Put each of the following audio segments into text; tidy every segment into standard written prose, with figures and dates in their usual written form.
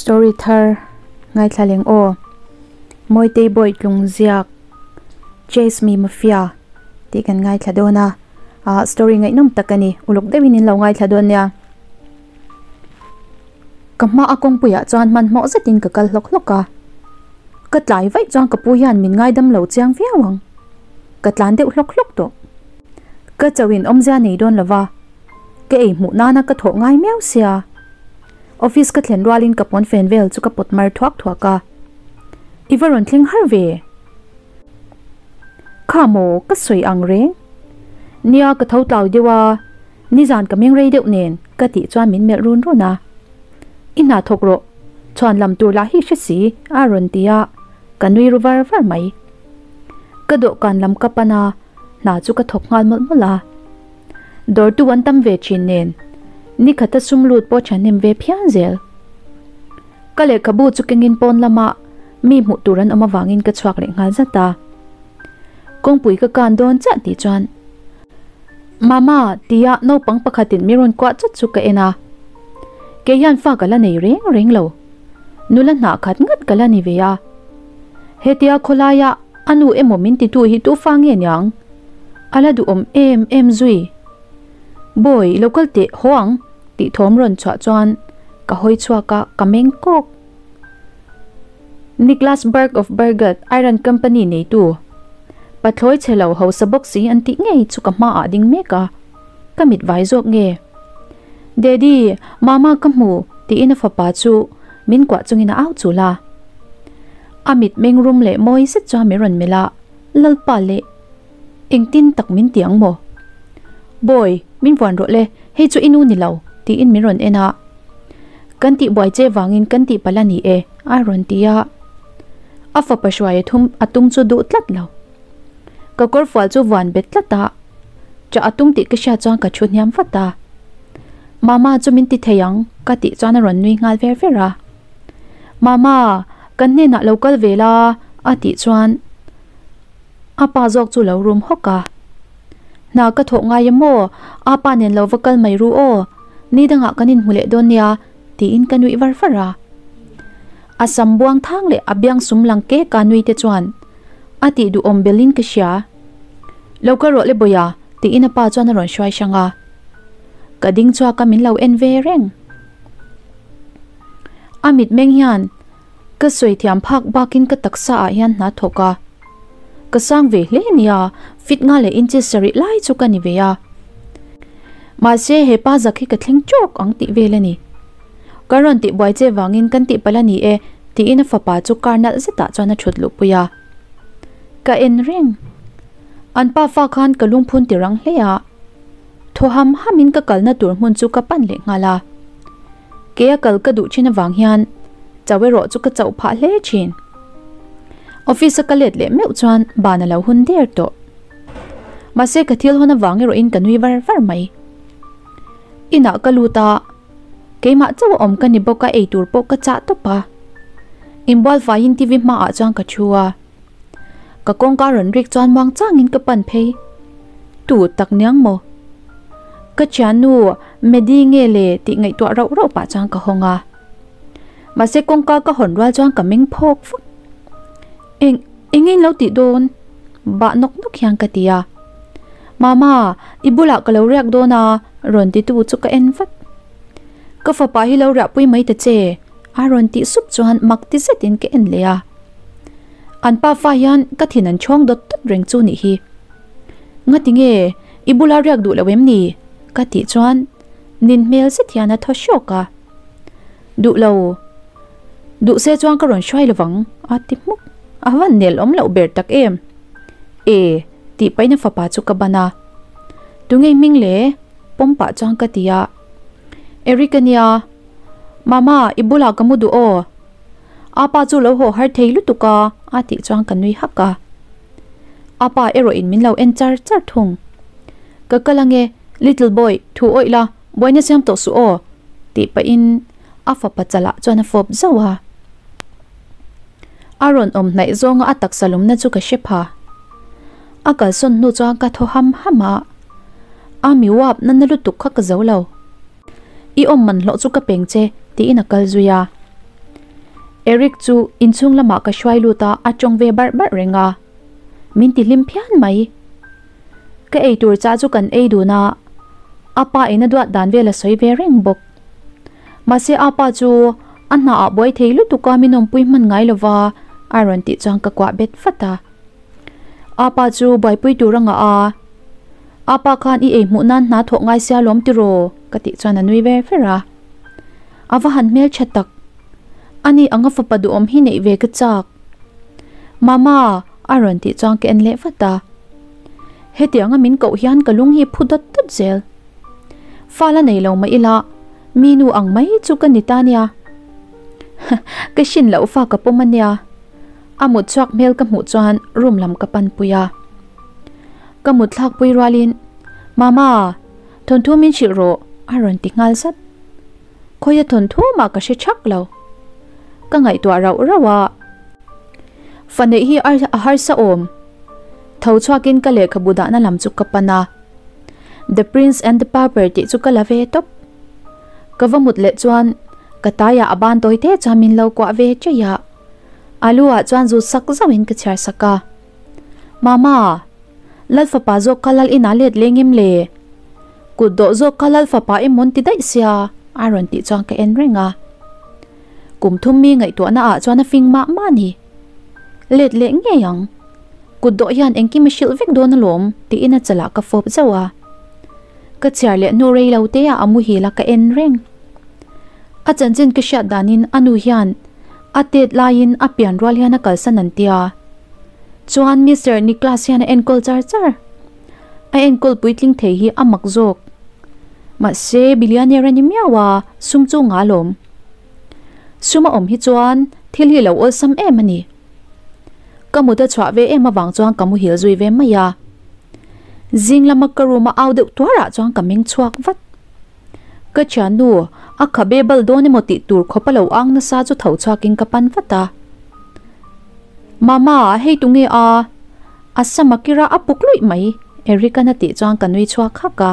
Story thar ngaithla leng aw. Mawitei Bawih tlung ziak Chase Me Mafia tih kan ngaithla dawn a, ah story ngaihnawm tak a ni, uluk deuhin in lo ngaithla dawn nia. Ka hma a kawngpuiah chuan hmanhmawh zetin ka kal hlawk hlawk a, ka tlai vaih chuan ka pu hian min ngaidam lo chiang viau ang, ka tlan deuh hlawk hlawk tawh. Ka chauhin awmzia nei dawn lova, ka ei hmuh nana ka thawh ngai miau sia. Office ka thlen rualin ka pawnfen vel chu ka pawt mar thuak thuak a, I va rawn thleng har ve? Kha maw ka sawi ang reng? Nia ka tho tlau deuh a, nizan ka meng rei deuh nen ka tih chuan min melh run run a. I hna thawk rawh, chhuan lam tur lah hi hre si a rawn ti a, ka nui ru var var mai. Ka dawhkan lam ka pan a, hna chu ka thawk nghal mawlh mawlh a. Dawrtu an tam ve thin nen, nikhata sum lut pawh thahnem ve phian zel. Ka lehkhabu chu kengin pawn lama mi hmuh tur an awm avangin ka chhuak leh nghal zat a. Kawngpui ka kan dawn chiah tih chuan, Mama tia naupang pakhatin mi rawn kuah chawt chu ka en a. Kei hian fa ka la nei reng reng lo. Nula hnah khat ngat ka la ni ve a. Hetia khawlaia a nu emaw min titu hi tu fa nge niang? A la duhawm em em zui. Boy, lo kal teh haw ang tih thawm rawn chhuah chuan ka hawi chhuak a, ka meng kawk. Niklas Berg of Berget Iron Company neitu pathlawi chhe lo hausa bawk si an tih ngei chu ka hmaah ding mek a, ka mit vai zawk nge. Daddy, Mama ka hmu tiin a fapa chu min kuah chungin a au chul a. A mit meng rum leh mawi zet chuan min rawn melh a, Lalpa leh Engtin tak min ti ang maw? Boy, min vuan rawh le, hei chu i nu ni lo, tiin min rawn en a. Kan tih buai che vangin kan tih palh a ni e, a rawn ti a. A fapa hruai a thum a tum chu duh tlat lo. Ka kawrfual chu vuan bet tlat a, chah a tum tih ka hriat chuan ka thu hniam vat a. Mama chu min ti thei ang, ka tih chuan a rawn nui nghal ver ver a. Mama, kan hnenah lo kal ve la, a tih chuan. A pa zawk chu lo rum hawk a. Hna ka thawh ngai em aw? A pa nen lo va kal mai ru aw. Ni dangah kan inhmu leh dawn nia, tiin ka nuih var var a. A sam buang thang leh a biang sum lang kek a nui te chuan a tih duhawm belin ka hria. Lo kal rawh le Bawia, tiin a pa chuan a rawn hruai hrang a. Ka ding chhuak a min lo en ve reng. A mitmeng hian Ka sawi thiam phak bakin ka taksa ah hian hna thawk a, ka sang ve hle nia, fit nga leh inches sarih lai chu ka ni ve a. Mahse he pa zak hi ka thleng chawk ang tih vel a ni. Ka rawn tih buai che vangin kan tih palh a ni e tiin a fapa chu car nalh zetah chuan a thut luh pui a. Ka en reng. An pa fa khan ka lungphun ti rang hle a. Thaw ham hamin ka kalna tur hmun chu ka pan leh nghal a. Kei a kal ka duh thin avang hian chau erawh chu ka chauh phah hle thin. Office a ka let leh meuh chuan ban a lo hun der tawh. Mahse ka thil hawn avang erawhin ka nui var var mai. Inah ka lut a, keimah chauh a awm ka ni bawk a eitur pawh ka chah tawp a. Inbual faiin TV hmaah chuan ka thu a. Ka kawngka rawn rik chuan muang changin ka pan phei. Tu tak niang maw? Ka thiannu Medi nge le tih ngaihtuah rauh rauh pah chuan ka hawng a. Mahse kawngka ka hawn rual chuan ka meng phawk vak. Eng engin lo tih dawn? Bah nawk nawk hian ka ti a. Mama, i bulah ka lo riak dawn a, rawn titu chu ka en vat. Ka fapa hi lo riahpui mai ta che, a rawn tih sup chuan mak ti zetin ka en leh a. An pafa hian ka thin an chhawng dawt dawt reng chu nih hi. Ngati nge i bula riak duh lo em ni? Ka tih chuan nin hmel zet hian a thaw hrawk a. Duh lo, duh se chuan ka rawn hruai lovang a ti hmuk. A van nel awm loh ber tak em. E tih paina fapa chu ka ban a. Tunge hming le? Pawm pah chuan ka ti a. Eric a nia. Mama, i bulah ka mu duh aw. Apa chu lo haw har thei lutuk a, a tih chuan ka nui hak a. Apa erawh in min lo en char char thung. Ka kal ange, little boy, thu awih la, buaina siam tawh suh aw, tih pahin a fapa chalah chuan a fawp zauh a. A rawn awm hnaih zawnga a taksa lumna chu ka hre pha. A kalsawn hnu chuan ka thaw ham ham a, a mi uap nana lutuk kha ka zo lo. I awm man hlawh chu ka peng che, tiin a kal zui a. Eric chu inchhung lamah ka hruai lut a, a tawng ve barh barh reng a, min ti hlim phian mai. Ka eitur chah chu kan ei dun a, a pa in a duat dan vel a sawi ve reng bawk. Mahse a pa chu a hna ah buai thei lutuk a min awmpui hman ngai lova a rawn tih chuan ka kuah bet vat a. A pa chu buaipui tur a ngah a, A pa khan i ei hmuh nan hna thawh ngai sia lawm tiraw? ka tih chuan a nui ver ver a. A va han hmeltha tak. Ani anga fapa duhawm hi neih ve ka chak. Mama! a rawn tih chuan ka en leh vat a. Hetianga min koh hian ka lung hi phu dawt dawt zel. Fal a nei lo mah ila, mi nu ang mai chu ka ni ta nia. Ka hrin loh fa ka pawm a nia. A mut chhuak hmel ka hmuh chuan room lam ka pan pui a. Ka mut thlak pui rualin, Mama, thawnthu min hrilh rawh a rawn ti nghal zat. Khawia thawnthu mah ka hre thak lo. Ka ngaihtuah rauh rauh a. Fa neih hi a harsa awm. Tho chhuakin ka lehkhabu dahna lam chu ka pan a. The Prince and the Pauper tih chu ka la ve tawp. Ka va mut leh chuan ka taiah a ban tawi te chuan min lo kuah ve chaih a. A lu ah chuan zu sak zauhin ka chhiar sak a. Mama, Lal fapa zawk kha lal inah let leng em le? Kut dawh zawk kha lal fapa emawn ti daih sia a rawn tih chuan ka en reng a. Kum thum mi ngaihtuahna ah chuan a fing mah mah a ni. Let leh ngei ang. Kut dawh hian engkim a hrilh vek dawn alawm tiin a chalah ka fawp zauh a. Ka chhiar leh hnu rei lo te ah a muhil a ka en reng. A chanchin ka hriat danin a nu hian a tet laiin a pian rual hian a kalsan an tia. Chuan Mister Niklas hian a enkawl char char. A enkawl puitling thei hi a mak zawk. Mahse billionaire a ni miau a, sum chu nga alawm. Sum a awm hi chuan thil hi lo awlsam em a ni. Ka mut a chhuah ve em avang chuan ka muhil zui ve mai a. Zing lama ka room a au deuh tuarah chuan ka meng chhuak vat. Ka thiannu, a khabe bal dawn emaw tih tur khawp a lo ang nasa chu tho chhuakin ka pan vat a. Mama, hei tunge a? A sama kira a puk luih mai, Eric-an a tih chuan ka nui chhuak hak a.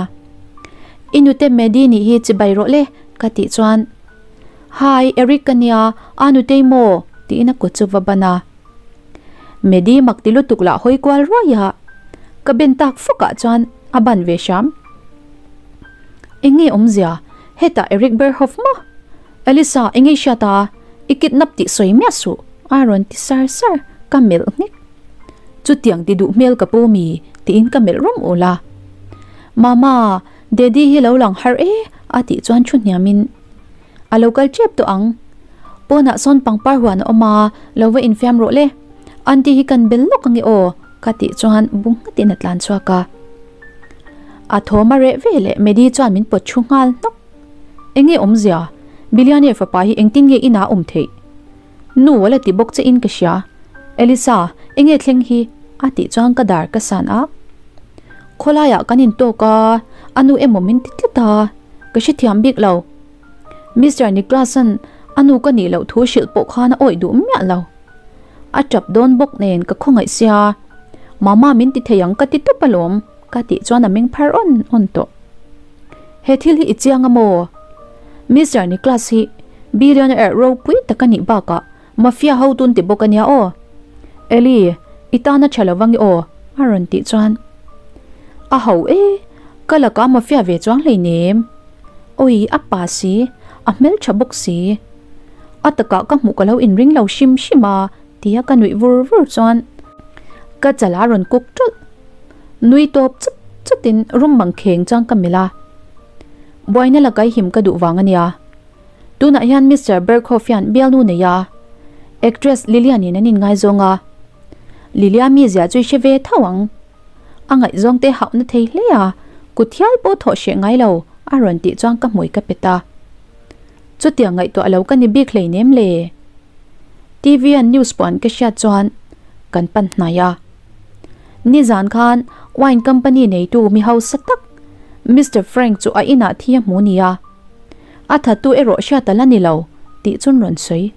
I nute Maddie nih hi chibai rawh le, ka tih chuan. Hi, Eric ka nia, a nutei maw? tiin a kut chu va ban a. Maddie mak ti lutuk lah hawi kual ruai a, ka ben tak fawkah chuan a ban ve hram. Eng nge awmzia? Hetah Eric Berhoff maw? Elisa, eng nge i hriat a? I kidnap tih sawi miah suh, a rawn ti sar sar, ka melh nghek. Chutiang ti duh hmel ka pu mi? tiin ka melh rum ul a. Mama, Daddy hi lo lang har e, a tih chuan thu hniamin a lo kal tep tawh ang. Pawnah sawn pangpar huan a awm a, lo va infiam rawh le. Aunty hi kan bel lawk ange aw, ka tih chuan bu nghatin a tlan chhuak a. A thawm a reh ve leh Medi chuan min pawt thu nghal hnawk. Enge awmzia? Billionaire fapa hi engtin nge inah a awm theih? Nu a la ti bawk che in ka hria. Elisa, enge thleng hi? A tih chuan ka dar ka san a. Khawlaiah kan intawk a, a nu emaw min ti tlat a, ka hrethiam bik lo. Mister Nicholas-a'n a nu ka nih loh thu hrilh pawh khan a awih duh miah lo. A tap dawn bawk nen ka khawngaih sia, Mama min ti thei ang ka ti tawp alawm ka tih chuan a meng phar awn awn tawh. He thil hi i chiang a maw? Mister Niklas hi billionaire ropui tak a nih bakah mafia ho tun ti bawk a nia aw. Ellie, i tan a tha lo vang i aw a rawn tih chuan a ho e, ka lakah mafia ve chuang hleinem. Awi a pa si, a hmeltha bawk si. A takah ka hmuh ka lo inring lo hrim hrim a tia ka nuih vur vur chuan ka chal a rawn kuk ṭawlh. Nui tawp chut chutin rum mang kheng chuan ka melh a. Buaina la kai him ka duh vang a nia. Tunah hian Mister Berghoff hian bialnu nei a, actress Lilian in an inngaizawng a. Lilia mizia chu i hre ve tho ang. A ngaihzawng te hauhna thei hle a, kut hial pawh thawh hreh ngai lo a rawn tih chuan ka hmui ka pet a. Chutiang ngaihtuah lo ka ni bik hleinem le. TV an news puan ka hriat chuan kan pan hnai a. Nizan khan wine company neitu mi hausa tak Mister Frank chu a inah thi a hmu nia. A thattu erawh hriat a la ni lo tih chun rawn sawi.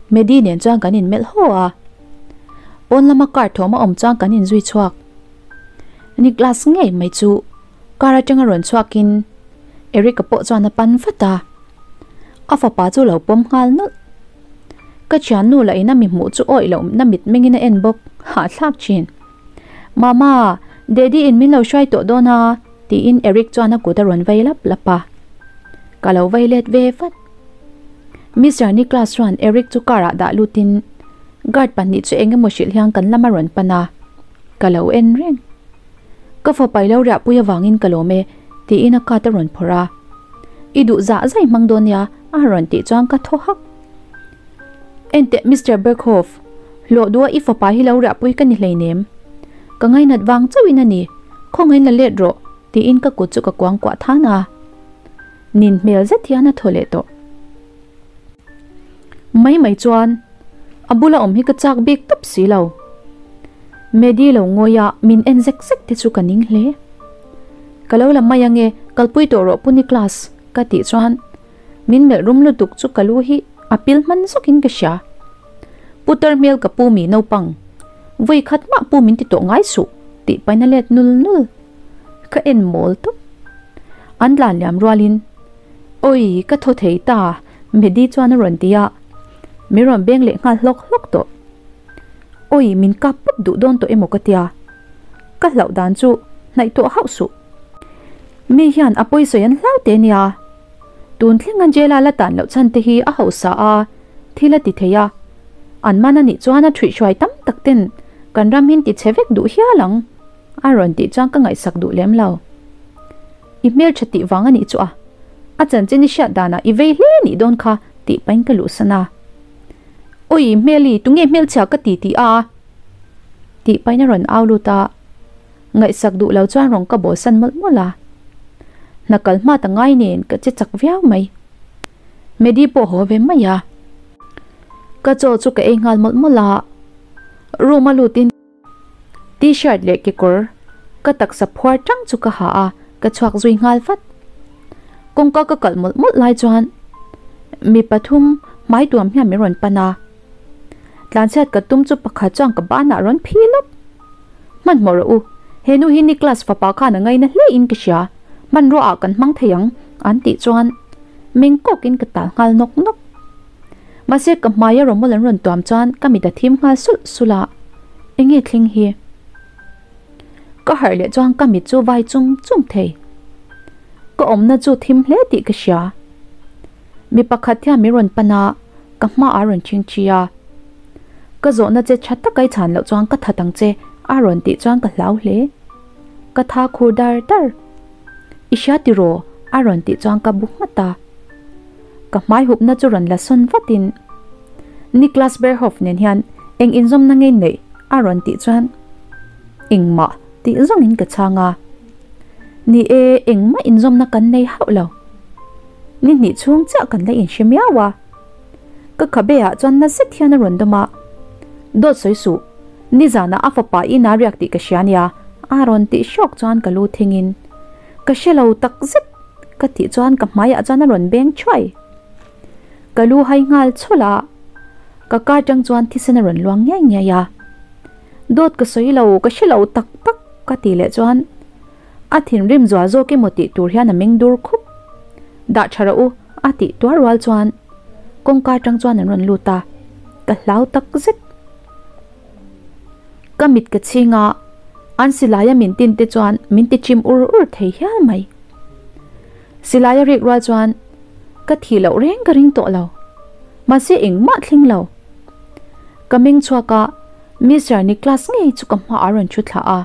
Medi nen chuan kan inmelh haw a. Pawn lama car thawm a awm chuan kan inzui chhuak. Niklas ngei mai chu car atanga rawn chhuakin Eric-a pawh chuan a pan vat a, a fapa chu lo pawm nghal nawlh. Ka thiannu lah in a mi hmuh chu awih loh na mit mengin a en bawk, hahthlak thin. Mama, Daddy in min lo hruai tawh dawn a, tiin Eric chuan a kut a rawn vai lap lap a. Ka lo vai let ve vat. Mister Niklas chuan Eric chu car ah dah lutin guard pahnih chu eng emaw hrilh hian kan lam a rawn pan a, ka lo en reng. Ka fapa i lo riahpui avangin ka lawm e, tiin a kat a rawn phawrh a. I duh zah zai hmang dawn nia, a rawn tih chuan ka thaw hak. Enteh Mister Berghoff, hlawh duha i fapa hi lo riahpui ka ni hleinem. Ka ngainat vang chauhin a ni, khawngain la let rawh, tiin ka kut chu ka kuang kuah than a. Nin hmel zet hian a thaw leh tawh. Mai mai chuan a bula awm hi ka chak bik tawp si lo. Medi lo ngawi a min en zek zek te chu ka ning hle. Ka lo la mai ange kalpui tawh rawh Puni class ka tih chuan min melh rum lutuk chu ka lu hi a pil hman zawkin ka hria. Putar hmel ka pu mi naupang vawi khat mah pu min ti tawh ngai suh tih pain a let nul nul. Ka en mawl tawp. An tlan liam rualin, Awi, ka thaw thei ta, Medi chuan a rawn ti a, min rawn beng leh nghal hlawk hlawk tawh. Awi, min kap pawp duh dawn tawh emaw ka tia. Ka hlauh dan chu hnaih tawh hauh suh. Mi hian a pawisawi an hlau te nia. Tun thleng Angela la tan loh chhan te hi a hausa a, thil a ti thei a. An man a nih chuan a ṭhuihhruai tam tak ten kan ram hin ti chhe vek duh hial ang. A rawn tih chuan ka ngaihsak duh lem lo. I hmeltha tih vang a nih chu a. A chanchin i hriat danah i vei hle nih dawn kha tih pahin ka luhsan a. Awi hmeli tunge hmelchhia ka ti tih a? Tih pahin a rawn au lut a. Ngaihsak duh lo chuan rawn ka bawlsan mawlh mawlh a. Hna kal hma ta ngai nen ka che chak viau mai. Medi pawh haw ve mai a. Ka chaw chu ka ei nghal mawlh mawlh a. Room a lutin. T-shirt leh kekawr ka taksa phuar tang chu ka ha a, ka chhuak zui nghal vat. Kawngka ka kalh mawlh mawlh lai chuan mi pathum hmai tuam hian min rawn pan a. Tlanchhiat ka tum chu pakhat chuan ka banah rawn phi lawp. Hmanhmawh rawh u, he nu hi Niklas fapa khan a ngaina hle in ka hria, hmanrua ah kan hmang thei ang an tih chuan meng kawkin ka tal nghal nawk nawk. Mahse ka hmaia rawmawl an rawn tuam chuan ka mit a thim nghal sulh sulh a, enge thleng hi? Ka harh leh chuan ka mit chu vai chung chung thei. Ka awmna chu thim hle tih ka hria. Mi pakhat hian min rawn pan a, ka hmaah a rawn chingchi a. Ka zawhna che tha taka i chhan loh chuan ka that ang che a rawn tih chuan ka hlau hle. Ka tha khur dar dar. I hria tiraw? a rawn tih chuan ka bu nghat a. Ka hmai hupna chu rawn la sawn vatin Niklas Berhof nen hian eng inzawmna ngei neih a rawn tih chuan engmah tih zawngin ka chhang a. Ni e, engmah inzawmna kan nei hauh lo. Ni hnih chhung chiah kan la inhre miau a. Ka khabe ah chuan na zet hian a rawn dawm a. Dawt sawi suh, nizanah a fapa ina riak tih ka hria nia a rawn tih hrawk chuan ka lu thingin ka hre lo tak zet. Ka tih chuan ka hmaiah chuan a rawn beng thuai. Ka lu hai nghal chhawlh a, ka kar tang chuan thisen a rawn luang ngiai ngiai a. Dawt ka sawi lo, ka hre lo tak tak ka tih leh chuan a thinrim zual zawk emaw tih tur hian a meng dur khup. Dah tha rawh u a tih tuar rual chuan kawngka tang chuan an rawn lut a, ka hlau tak zet. Ka mit ka chhing a, an silaia min tin te chuan min ti chim ur ur thei hial mai. Silaia rik rual chuan ka thih loh reng ka ring tawh lo. Mahse engmah thleng lo. Ka meng chhuak a, Mister Niklas ngei chu ka hmaah a rawn thu thla a.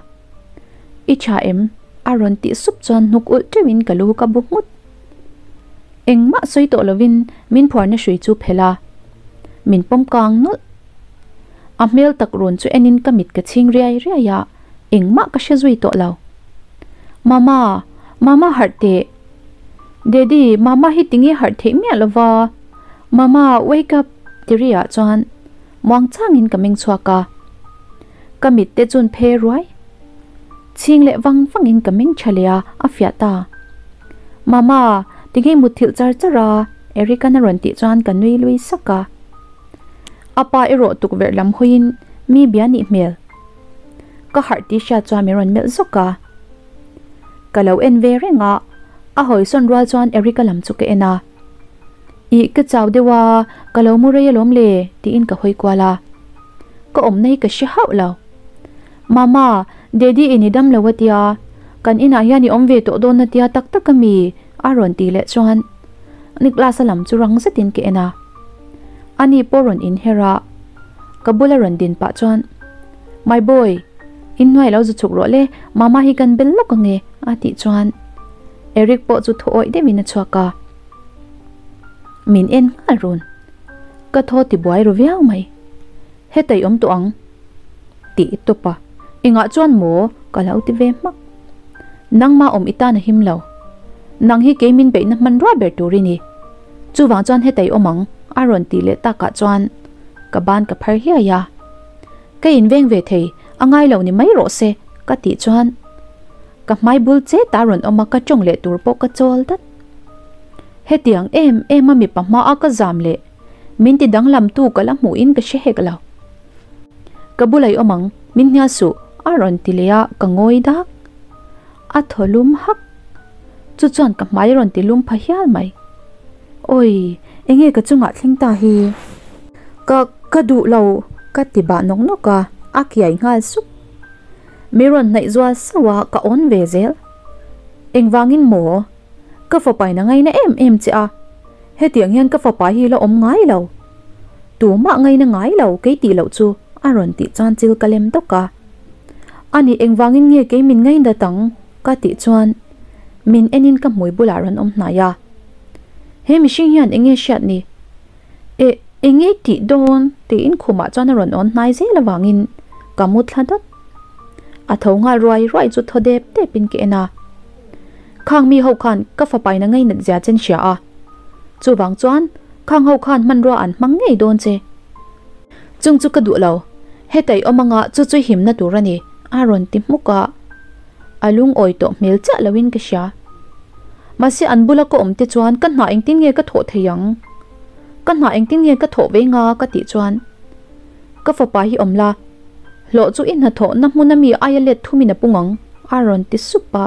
I tha em? a rawn tih sup chuan hnuk ulh teuhin ka lu ka bu nghut. Engmah sawi tawh lovin min phuarna hrui chu phelh a, min pawm kang nawlh. A hmel tak run chu enin ka mit ka chhing riai riai a, engmah ka hre zui tawh lo. Mama, Mama harh teh. Daddy, Mama hi tinge harh theih miah lova. Mama, wake up ti ri ah chuan muang changin ka meng chhuak a. Ka mit te chun phe ruai. Chhing leh vang vangin ka meng tha leh a, a fiah ta. Mama, tinge mutthilh char char a? Eric-a'n a rawn tih chuan ka nui lui sak a. A pa erawh tukverh lam hawiin mi bia nih hmel. Ka harh tih hriat chuan min rawn melh zawk a. Ka lo en ve reng a, a hawisawn rual chuan Eric-a lam chu ka en a. Ih ka chau deuh a, ka lo mu rei alawm le tiin ka hawi kual a. Ka awmna hi ka hre hauh lo. Mama, Daddy in i dam lo a tia, kan inah hian i awm ve tawh dawn a tia tak tak a mi? a rawn tih leh chuan Nicholas-a lam chu rang zetin ka en a. Ani pawh rawn inher a, ka bula rawn din pah chuan, My boy, inhnuai lo zu chhuk rawh le, Mama hi kan bel lawk ange a tih chuan Eric pawh chu thu awih deuhin a chhuak a. Min en nghal run. Ka thaw ti buai ru viau mai. Hetei awm tawh ang tih i tawp a, engah chuan maw ka lo ti ve hmak. Nangmah awm i tan a him lo. Nang hi kei min beihna hmanrua ber tur i ni. Chuvang chuan hetei awm ang a rawn tih leh takah chuan ka ban ka phar hliai a. Ka inveng ve thei, a ngai lo ni mai rawh se ka tih chuan ka hmai bul chet a rawn awm a ka tawng leh tur pawh ka chawl dat. Hetiang em em a mipa hma a ka zam leh min ti danglam tu ka la hmuh in ka hre hek lo. Ka bulai awm ang, min hnial suh a rawn ti leh a ka ngawi dak. A thaw lum hak. Chu chuan ka hmai a rawn ti lum pha hial mai. Awi, enge ka chungah thleng ta hi? Ka, ka duh lo ka ti bah nawk nawk a, a kiai nghal sup. Mi rawn hnaih zual sauh a ka awn ve zel. Engvangin maw? Ka fapain a ngaina em em che a, hetiang hian ka fapa hi la awm ngai lo. Tumah ngaina ngai lo kei tih loh chu a rawn tih chuan chil ka lem dawk a. Ani engvangin nge kei min ngaina tang ka tih chuan min enin ka hmui bulah rawn awm hnai a. He mihring hian enge hriat ni? E, enge tih dawn? tiin khumah chuan a rawn awn hnai zel avangin ka mu thla dawt. A tho nghal ruai ruai chu thaw dep depin ka en a. Khang mi ho khan ka fapain a ngainat zia chen hria a. Chuvang chuan khang ho khan hmanrua an hmang ngei dawn che. Chung chu ka duh lo. Hetei awm anga chu chu himna tur a ni, a rawn ti hmuk a. A lungawi tawh hmel chiah loin ka hria. Mahse an bula ka awm te chuan ka hna engtin nge ka thawh thei ang? Ka hna engtin nge ka thawh ve nga ka tih chuan ka fapa hi awm la, hlawh chu i hnathawhna hmun ami aia let thumin a pung ang a rawn ti sup a.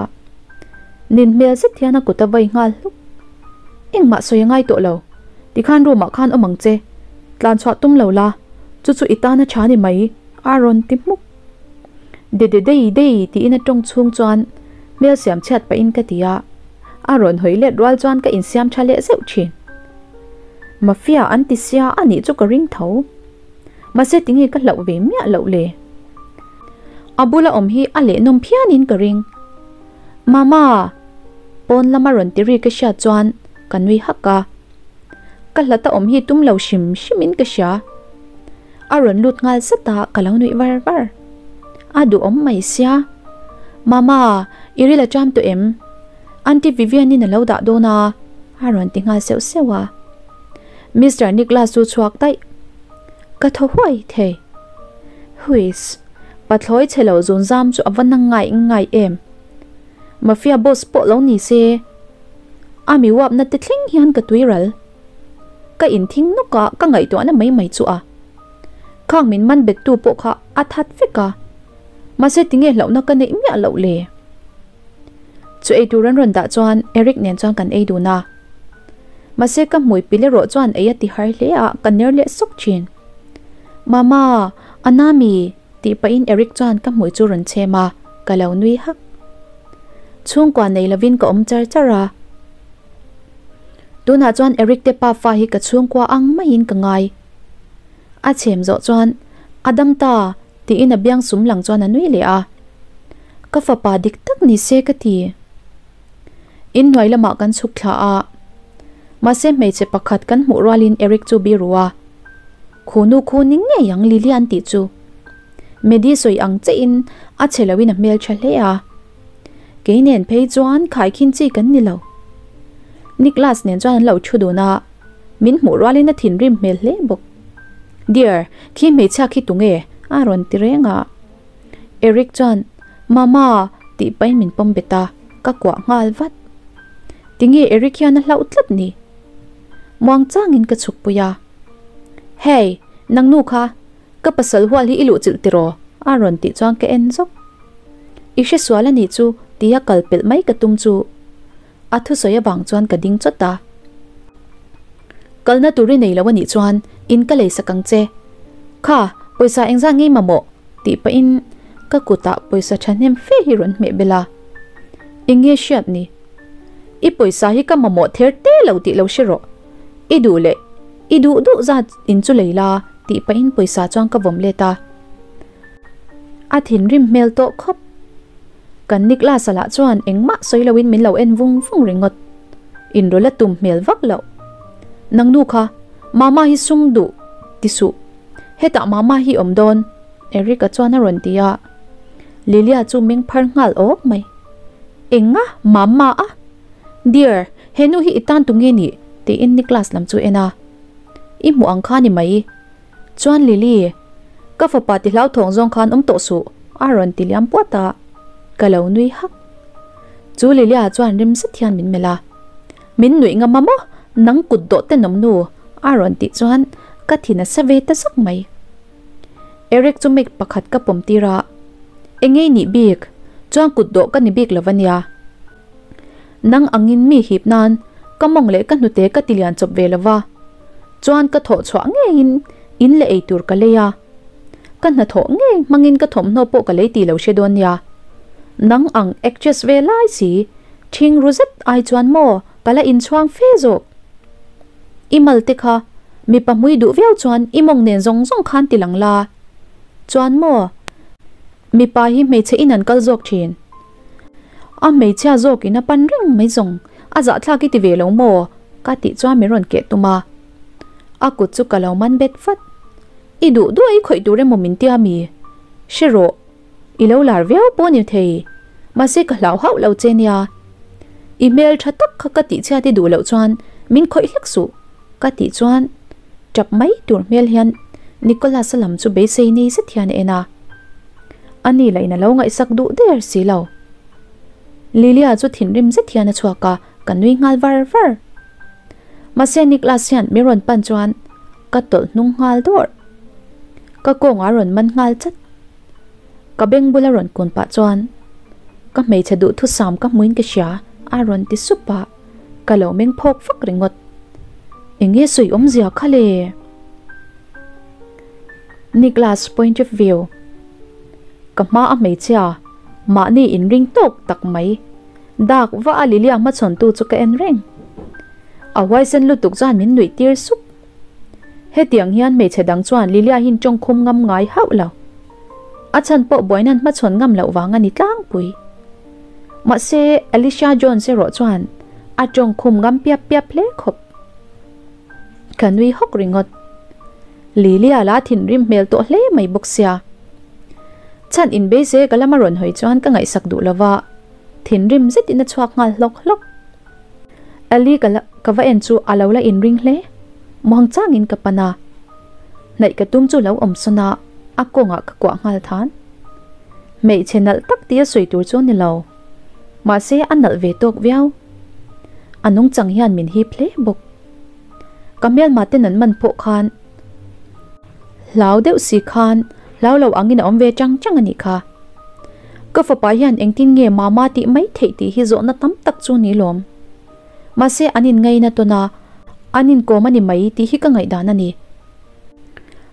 Nin hmel zet hian a kut a vai nghal hluk. Engmah sawi a ngai tawh lo, tikhan room ah khan awm ang che, tlan chhuah tum lo la, chu chu i tan a tha ni mai a rawn ti hmuk. De de dei dei tiin a tawng chhung chuan hmel siam chhiat pahin ka ti a, a rawn hawi let rual chuan ka insiam tha leh zeuh thin. Mafia an ti sia a nih chu ka ring tho. Mahse tinge ka hlauh ve miah loh le? A bula awm hi a leh nawm phianin ka ring. Mama! Pawn lama rawn ti ri ka hriat chuan ka nui hak a. Ka hlata awm hi tum lo hrim hrimin ka hria. A rawn lut nghal zat a, ka lo nuih var var. A duhawm mai sia. Mama, i ril a ṭam tawh em? Aunty Vivian-in a lo dah dawn a, a rawn ti nghal seuh seuh a. Mister Nicholas chu chhuak daih. Ka thaw huai thei. Huiss, pathlawi chhe lo zun zam chu a va na ngai ngai em. Mafia boss pawh lo ni se. A mi uapna te thleng hian ka tui ral. Ka inthing nawk a, ka ngaihtuahna mai mai chu a. Khang min man bettu pawh kha a that vek a, mahse tinge hlauhna ka neih miah loh le? Chu ei tur an rawn dah chuan Eric nen chuan kan ei dun a. Mahse ka hmui pil erawh chuan ei a ti har hle a, ka ner leh sawk thin. Mama, Anami tih pahin Eric chuan ka hmui chu rawn chhem a, ka lo nui hak. Chhungkua nei lovin ka awm char char a. Tunah chuan Eric te pa fa hi ka chhungkua ang maiin ka ngai. A chhem zawh chuan, A dam ta, tiin a biang sum lang chuan a nui leh a. Ka fapa dik tak ni se ka ti. Inhnuai lamah kan chhuk thla a. Mahse hmeichhe pakhat kan hmuh rualin Eric chu biru a. Khunu khu ni ngei ang Lilian tih chu. Medi sawi ang chiahin a chhe loin a hmeltha hle a. Kei nen phei chuan khaikhin chi kan ni lo. Niklas nen chuan an lo thu dun a, min hmuh rualin a thinrim hmel hle bawk. Dear, khi hmeichhia khi tunge? a rawn ti reng a. Eric chuan, Mama, tih pahin min pawm bet a, ka kuah nghal vat. Tinge Eric hian a hlauh tlat ni? Muang changin ka chhuk pui a. Hey, nang nu kha, Ka pasal hual hi i luh chilh tiraw? a rawn tih chuan ka en zawk. I hre sual a nih chu tia kal pelh mai ka tum chu a thusawi avang chuan ka ding chawt a. Kalna tur i nei lo anih chuan in ka lei sak ang che. Kha, pawisa engzat ngei mamawh? tih pahin ka kutah pawisa thahnem fe hi rawn hmeh bel a. Eng nge hriat ni? I pawisa hi ka mamawh ther te lo tih lo hre rawh. I duh leh i duh duh zat in chu lei la tih pahin pawisa chuan ka vawm let a. A thinrim hmel tawh khawp. Kan Nicholas-a lah chuan engmah sawi loin min lo en vung vung ringawt. Inrawlh a tum hmel vak loh. Nang nu kha, Mama hi sum duh ti suh. Hetah Mama hi awm dawn, Eric-a chuan a rawn ti a. Lilia chu meng phar nghal awk mai. Enga? Mama a? Dear, he nu hi i tan tu nge nih? tiin Nicholas lam chu en a. I hmuh ang kha ni mai. Chuan Lily, ka fapa ti hlauthawng zawng khan awm tawh suh, a rawn ti liam puat a, ka lo nui hak. Chu Lilia chuan rim zet hian min melh a, Min nuih ngam a maw, nang kut dawh tenawm nu, a rawn tih chuan ka thi nasa ve ta zak mai. Eric chu mic pakhat ka pawm tir a, Engei nih bik, chuan kut dawh ka ni bik lo a nia. Nang angin mi hip nan ka mawng leh ka hnute ka ti lian chawp ve lo va, chuan ka thawh chhuah ngeiin in leh ei tur ka lei a. Ka hnathawh ngei hmangin ka thawmhnaw pawh ka lei ti lo hre dawn nia. Nang ang actress ve lai si, ṭhing ru zet ai chuan maw ka la inchhuang fe zawk. I mal te kha mipa hmui duh viau chuan i mawng nen zawng zawng khan ti lang la. Chuan maw mipa hi hmeichhe in an kal zawk ṭhin. A hmeichhia zawkin a pan reng mai zawng, a zahthlak i ti ve lo maw? ka tih chuan min rawn keh tum a. A kut chu ka lo man bet vat. I duh duh a i khawih tur emaw min tia mi? Hre rawh, i lo lar viau pawh ni thei, mahse ka hlau hauh lo che nia. I hmel tha tak kha ka tihchhiat i duh loh chuan min khawih hlek suh, ka tih chuan tap mai tur hmel hian Nicholas-a lam chu beisei nei zet hian a en a. A ni lah in a lo ngaihsak duh der si lo. Lilia chu thinrim zet hian a chhuak a, ka nui nghal var var. Mahse Niklas hian min rawn pan chuan ka tawlh hnung nghal dawrh. Ka kawng a rawn man nghal chat. Ka beng bula rawn kun pah chuan ka hmeichhe duhthusam ka hmuin ka hria a rawn ti sup a, ka lo meng phawk fak ringawt. Enge sawi awmzia kha le? Niklas point of view, Ka hma a hmeichhia, mahni inring tawk tak mai. Dak va a Lilia hmachhawntu chu ka en reng. A huaisen lutuk chuan min nuih tir sup. Hetiang hian hmeichhe dang chuan Lilia hin tawngkhum ngam ngai hauh lo. A chhan pawh buaina'n hmachhawn ngam loh vang a ni tlangpui. Mahse, Alicia Jones erawh chuan a tawngkhum ngam piap piap hle khawp. Ka nui hawk ringawt. Lilia la thinrim hmel tawh hle mai bawk sia. Chhan inbeise ka lama rawn hawi chuan ka ngaihsak duh lova, thinrim zetin a chhuak nghal hlawk hlawk. Ali ka la ka va en chu a lo la inring hle. Muang changin ka pan a. Hnaih ka tum chu lo awm sawn a, a kawngah ka kuah nghal than. Hmeichhe nalh tak tia sawi tur chu ni lo. Mahse a nalh ve tawk viau. A nungchang hian min hip hle bawk. Ka hmelma ten an man pawh khan hlau deuh si khan hlau lo angin a awm ve chang chang a nih kha. Ka fapa hian engtin nge mama tih mai theih tih hi zawhna tam tak chu ni lawm. Mahse an inngaina tawn a, an inkawm a ni mai tih hi ka ngaihdan a ni.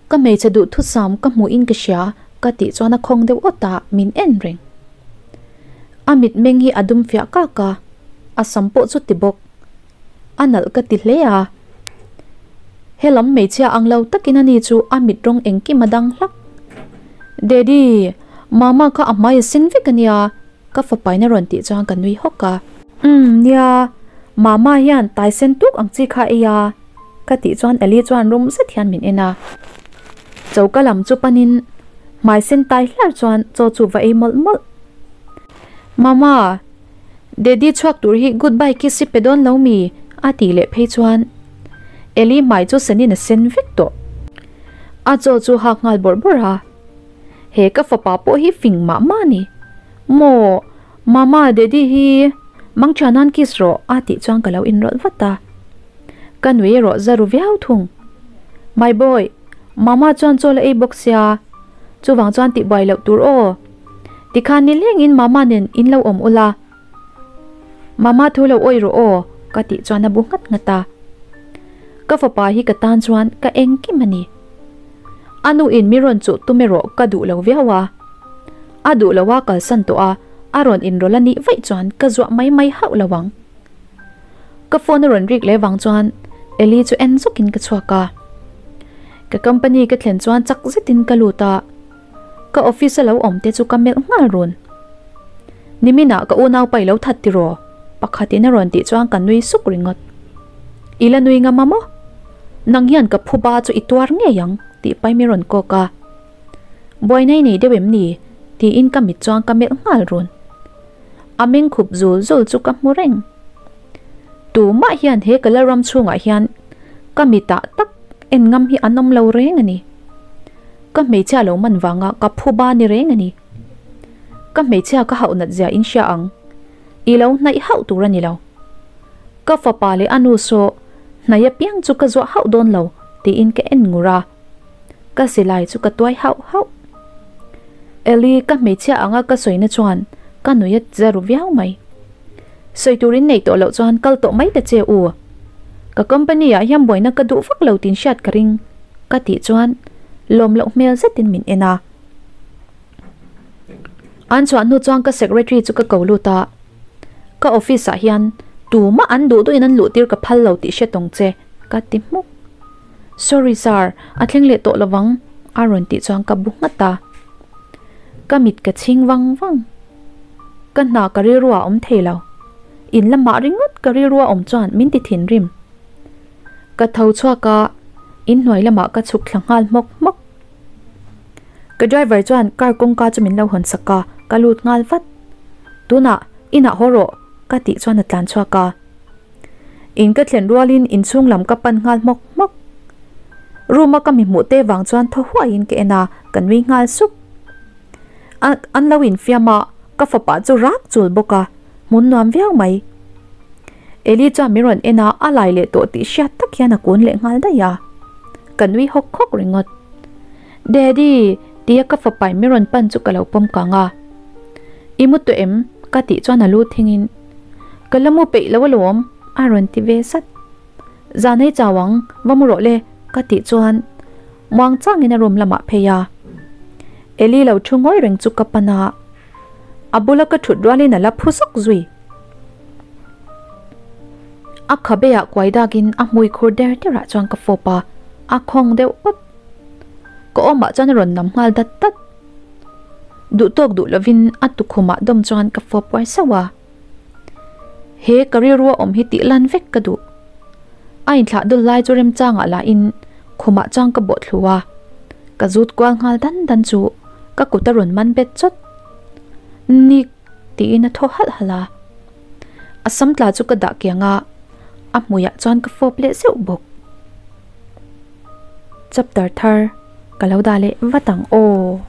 Ka hmeichhe duhthusam ka hmuhin ka hria ka tih chuan a khawng deuh awt a, min en reng. A mitmeng hi a dum fiah kak a, a sam pawh chu ti bawk. A nalh ka ti hle a. Helam hmeichhia ang lo takin ani chu a mit rawng engkim a dang hlak. Daddy, Mama kha a hmai a sen vek a nia, ka fapain a rawn tih chuan ka nui hawk a. Umm, nia, Mama hian tai sen tuk ang chi kha ei a, ka tih chuan Ellie chuan rum zet hian min en a. Choka lam chu panin hmai sen tai hlar chuan chaw chu va ei mawlh mawlh. Mama, Daddy chhuak tur hi goodbye kiss i pe dawn lo mi? a tih leh phei chuan Ellie hmai chu senin a sen vek tawh. A chaw chu hak nghal bawrh bawrh a, He ka fapa pawh hi fing mah mah a ni. Maw, Mama, Daddy hi mangtha nan kiss rawh a tih chuan ka lo inrawlh vat a. Ka nui erawh za ru viau thung. My boy, Mama chuan chaw la ei bawk sia, chuvang chuan tihbuai loh tur aw. Tikhan nilengin Mama nen in lo awm ula. Mama thu lo awih rawh aw, ka tih chuan a bu nghat nghat a. Ka fapa hi ka tan chuan ka engkim a ni. A nu in mi rawn chuh tum erawh ka duh lo viau a. A duh lo a kalsan tawh a, a rawn inrawlh a nih vaih chuan ka zuah mai mai hauh lo ang. Ka phone a rawn rik leh vang chuan Eli chu en zawkin ka chhuak a. Ka company ka thlen chuan chak zetin ka lut a, ka office a lo awm te chu ka melh nghal run. Niminah ka unaupa i lo that tiraw? Pakhatin a rawn tih chuan ka nui suk ringawt. I la nui ngam a maw? Nang hian ka phuba chu i tuar ngei ang tih pai mi rawn kawk a. Buaina i nei deuh em ni? tiin ka mit chuan ka melh nghal run. A meng khup zul zul chu ka hmu reng. Tumah hian he ka lalram chhungah hian ka mitah tak en ngam hi an awm lo reng a ni. Ka hmeichhia lo man vanga ka phuba ni reng a ni. Ka hmeichhia ka hauh nat zia in hria ang. I lo hnaih hauh tur a ni lo. Ka fapa leh a nu saw hnai apiang chu ka zuah hauh dawn lo tiin ka en ngur a. Ka silai chu ka tuai hauh hauh. Eli, ka hmeichhia anga ka sawina chuan ka nui a za ru viau mai. Sawi turin nei tawh loh chuan kal tawh mai ta che u. Ka company ah hian buaina ka duh vak lo tin hriat ka ring ka tih chuan lawm loh hmel zetin min en a. An chhuah hnu chuan ka secretary chu ka ko lut a, Ka office ah hian tumah an duh duhin an luh tir ka phal lo tih hre tawng che ka ti hmuk. Sorry sir, a thleng leh tawh lovang a rawn tih chuan ka bu nghat a. Ka mit ka chhing vang vang. Ka hna ka rilru ah awm thei lo. In lamah ringawt ka rilru a awm chuan min ti thinrim. Ka tho chhuak a, inhnuai lamah ka chhuk thla nghal hmawk hmawk. Ka driver chuan car kawngka chu min lo hawn sak a, ka lut nghal vat. Tunah inah haw rawh ka tih chuan a tlan chhuak a. In ka thlen rualin inchhung lam ka pan nghal hmawk hmawk. Room a ka mi hmuh te vang chuan thaw huaiin ka en a, ka nui nghal sup. A an lo infiam a, ka fapa chu rak chul bawk a, hmun nuam viau mai. Eli chuan min rawn en a, a lai leh tawh tih hriat tak hian a kun leh nghal daih a. Ka nui hawk hawk ringawt. Daddy! tia ka fapain min rawn pan chu ka lo pawm kang a. I mu tawh em? ka tih chuan a lu thingin, Ka la mu peih lo alawm, a rawn ti ve sat. Zan hei chau ang, va mu rawh le, ka tih chuan muang changin a room lamah phei a. Eli lo thu ngawi reng chu ka pan a, a bula ka thut rualin a la phu zawk zui. A khabeah kuai dakin a hmui khur der derah chuan ka fawp a, a khawng deuh awt. Ka awmah chuan a rawn nam nghal dat dat. Duh tawk duh lovin a tukhumah dawm chuan ka fawp uar sauh a. He ka rilrua awm hi tih lan vek ka duh. A inthlah dul lai chu remchangah lahin khumah chuan ka bawh thlu a, ka zut kual nghal dan dan chu ka kut a rawn man bet chawt. Nick tiin a thaw halh halh a. A sam tla chu ka dah kiang a, a hmuiah chuan ka fawp leh zeuh bawk. Chapter thar ka lo dah leh vat ang aw.